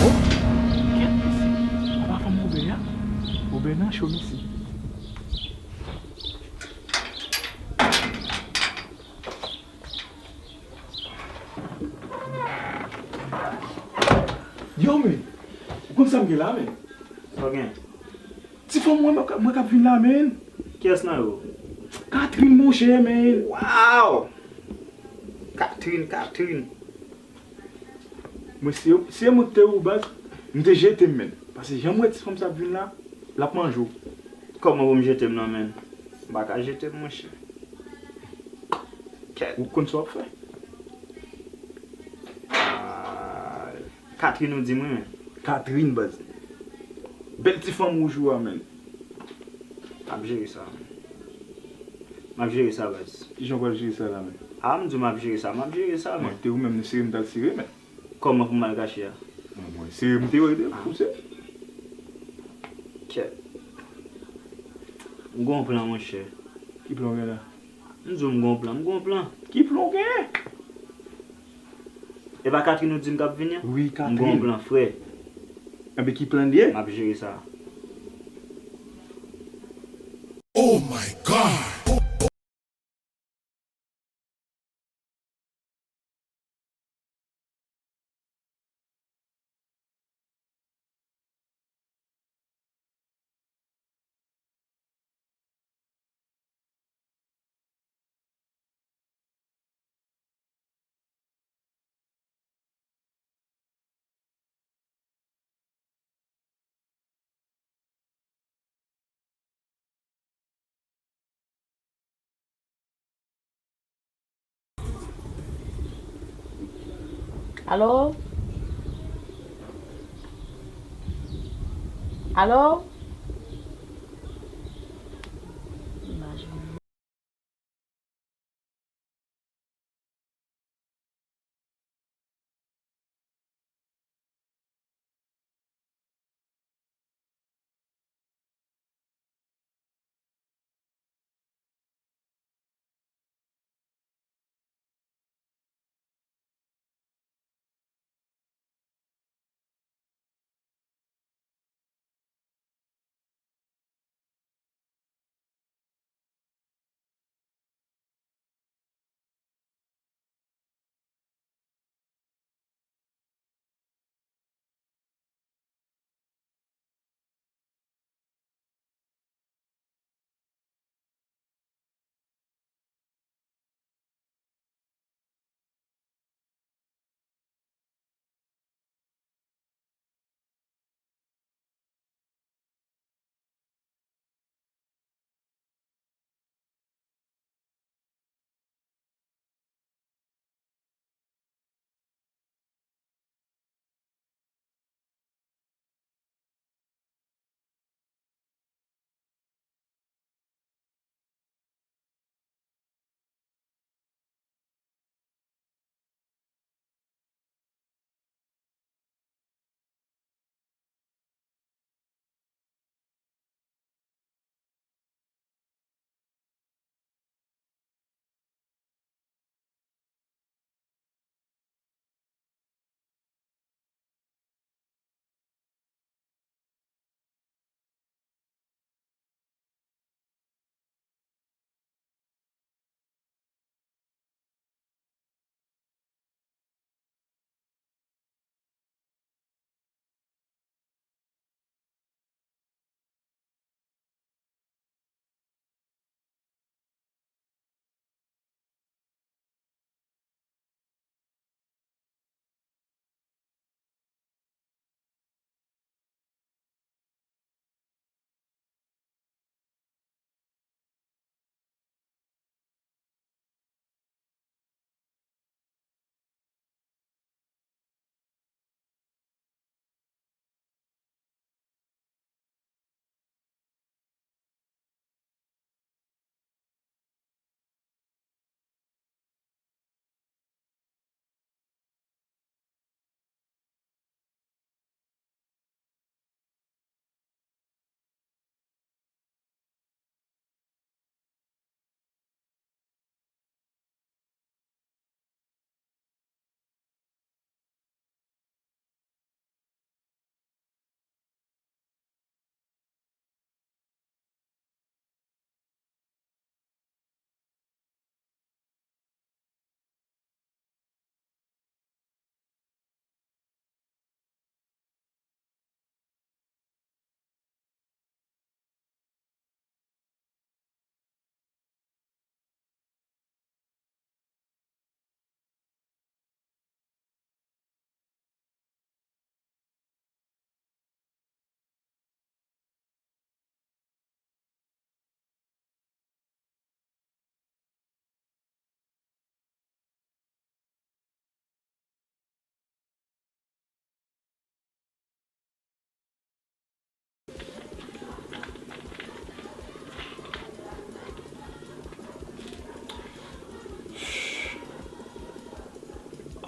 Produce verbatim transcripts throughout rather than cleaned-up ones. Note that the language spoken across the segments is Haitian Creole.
Oh, kèt mesye. Apa fanm Woben an? Woben nan cho mesye. Yo, men, ou konn sa m gen la, men? Sa w gen? Ti fanm mwen, mwen k ap vin la, men. Kiyès nan yo? Catherine, monchè, men. Waw! Catherine, Catherine. Mwen, si, si e mwen ki te ou, baz, m te jete m, men. Paske jan m wè ti fanm sa ap vin la, l ap manje w. Kòman pou m jete m nan, men? M pa ka jete m, monchè. Kèt. Ou konn sa w ap fè? Ah, Catherine ou di m wi, men. Catherine, baz. Bèl ti fanm wouj ou a, men. M ap jere sa, men. M ap jere sa, baz. Kijan w pral jere sa la, men? Ah, m di w m ap jere sa, m ap jere sa, men. Mwen, te ou menm, se sere m t al sere, men. Kòman pou m al kache a? Mwen, mwen, sere m te wè, te pouse. Kèt. M gon plan, monchè. Ki plan w gen la? M di w m gon plan, m gon plan. Ki plan w gen? E pa Catherine ou di m k ap vini an? Wi, Catherine. M gon plan, frè. Enben, ki plan l ye? M ap jere sa. Oh my God! Alo? Alo?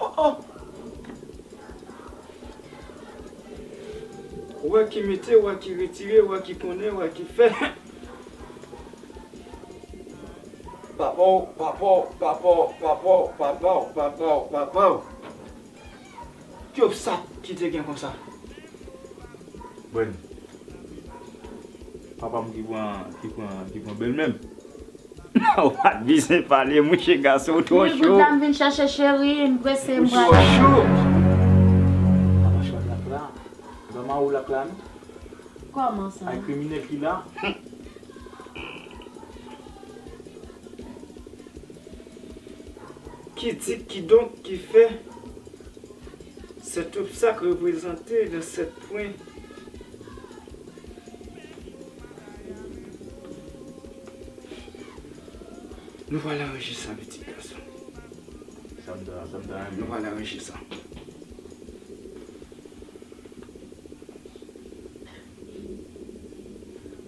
Oh, oh. Ou wè ki mete, ou wè ki retire, ou wè ki konnen, ou wè ki fè. Papaw, papaw, papaw, papaw, papaw, papaw, papaw. Ki obstak ki te gen konsa? Bon. Papa m ki pran, ki pran, ki pran bèlmè m. Ou pa t bezwen pale, mouche gason, ou twò cho. Wi, bout la, m vin chèche cheri, m prese, m pral. Ou twò cho. Papa chwa lak la. Granma ou lak la, non? Kòman sa? Ay, kriminèl ki la. Ki di, kidonk, ki fè, sèt obstak reprezante nan sèt pwen. Nou pral aranje sa, pitit gason. Sa m ta, sa m ta renmen. Nou pral aranje sa.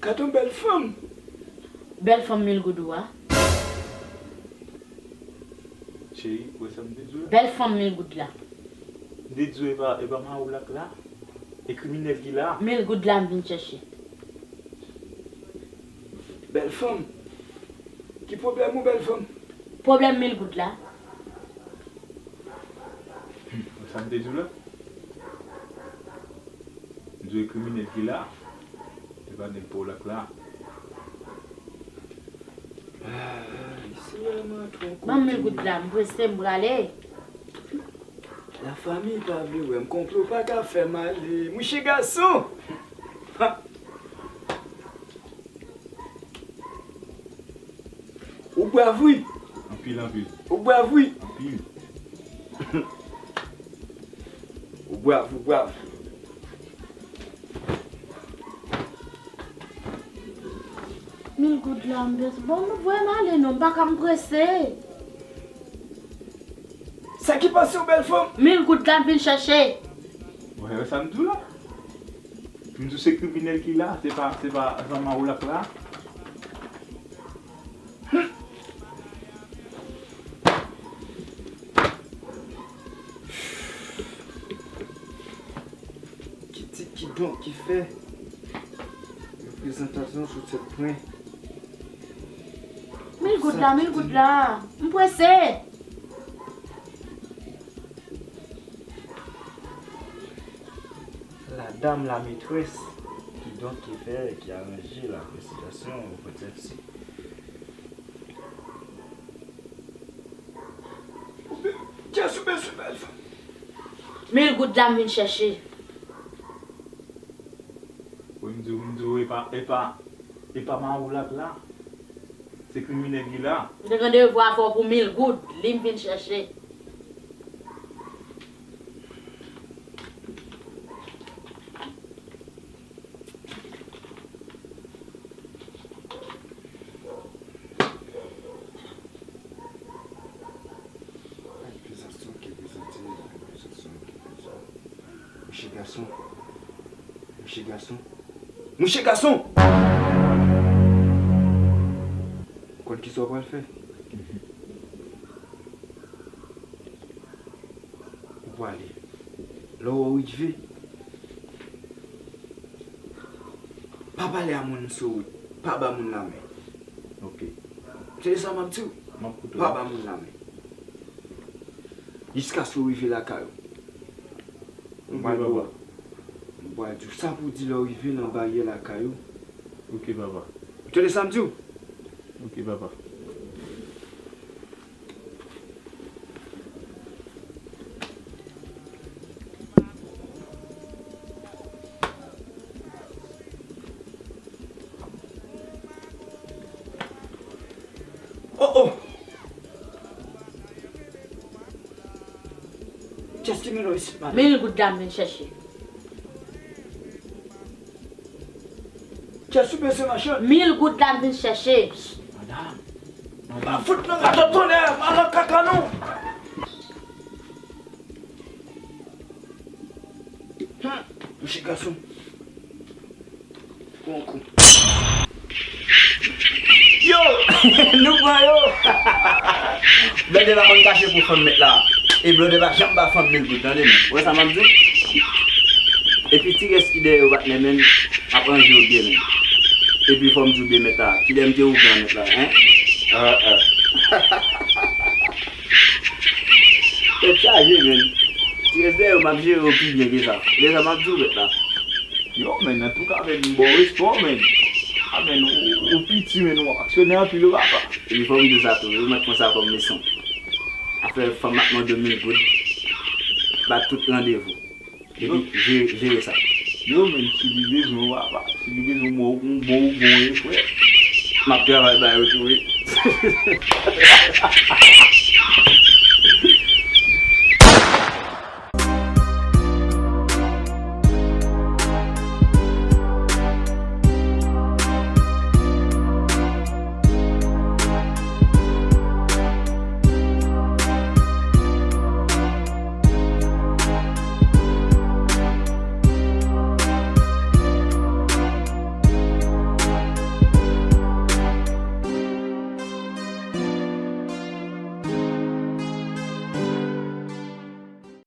Gade yon bèl fanm. Bèl fanm mil goud ou a. Cheri, ou wè sa m te di w la? Bèl fanm mil goud la. M te di w e pa, e pa Mawoulak la? E kriminèl ki la? Mil goud la m vin chèche. Bèl fanm. Ki pwoblèm ou, bèl fanm? Pwoblèm mil goud la. Hmm, sa m te di w la? M di w e kriminèl ki la, e pa nèg Pawlak la. Ay, Seyè, mwen twò koute. Ban m mil goud la, m prese, m prale. Lafanmi pa vle wè m, konplo pa ka fè m ale. Mouche gason! Ha! Ou brav wi. Anpil, anpil. Ou brav wi. Anpil. Ou brav, ou brav. Mil goud la m bezwen. Bon, nou voye m ale non, m pa ka, m prese. Sa ki pase w, bèl fanm? Mil goud la m vin chèche. Wè, wè sa m di w la. M di w se kriminèl ki la, se pa, se pa zanmi Mawoulak la. Ki tit, ki don, ki fè reprezantasyon sou tèt mwen. Mil goud la, mil goud la. M prese. La dame, la maîtresse, qui donc qui fait, qui arrange la prestation, peut-être si. Kiyès ou bezwen, bèl fanm? Mil goud la m vin chèche. Wi, m di w, m di w, e pa, e pa, e pa Mawoulak la. Se kriminèl ki la. M te gen devwa fè w pou mil goud, li m vin chèche. Mouche gason. Mouche gason. Mouche gason! Konn kisa w pral fè? Ou prale. Lè w rive, pa pale a moun sou wout. Pa ba moun lamen. Ok. Tande sa m ap di w? M ap koute w. Pa ba moun lamen. Jiskaske w rive lakay ou. Ok, papa. Mwen pral di w sa pou w di lè w rive nan baryè lakay ou. Ok, papa. Ou tande sa m di w? Ok, papa. Oh, oh! Kiyès ki mennen w isit, madanm? Mil goud la m vin chèche. Kiyès ou bezwen, machann? Mil goud la m vin chèche. Madanm. Pa fout nan gado tonnè, mal nan kaka nou. Hmm, mouche gason. Pran kou. Yo! Nou pran yo! Blòdè pa konn kache pou fanm mèt la. E Blòdè pa janm ba fanm mil goud, tande men. Ou wè sa m ap di w? Epi ti rès ki dèyè yo, patnè, men, m ap ranje yo byen, men. Epi fò m di w byen, mèt la, kilè m te ouvè an mèt la, en? Ah, ah. Tèt chaje, men. Ti rès dèyè yo, m ap jere yo pi byen ke sa. Ou wè sa m ap di w, mèt la? Yo, men, antouka, men, m ba w respè, men. A, men, ou, ou piti, men, ou aksyonè anpil, wi, papa. Epi fò m di w sa tou, wi, ou mèt pran sa kòm leson. Afè fanm ap mande w mil goud, bat tout randevou. Epi jere, jere sa. Yo, men, si li bezwen w, papa, si li bezwen w, bon, bon, bon, wi, frè. M ap travay ba yo tou, wi.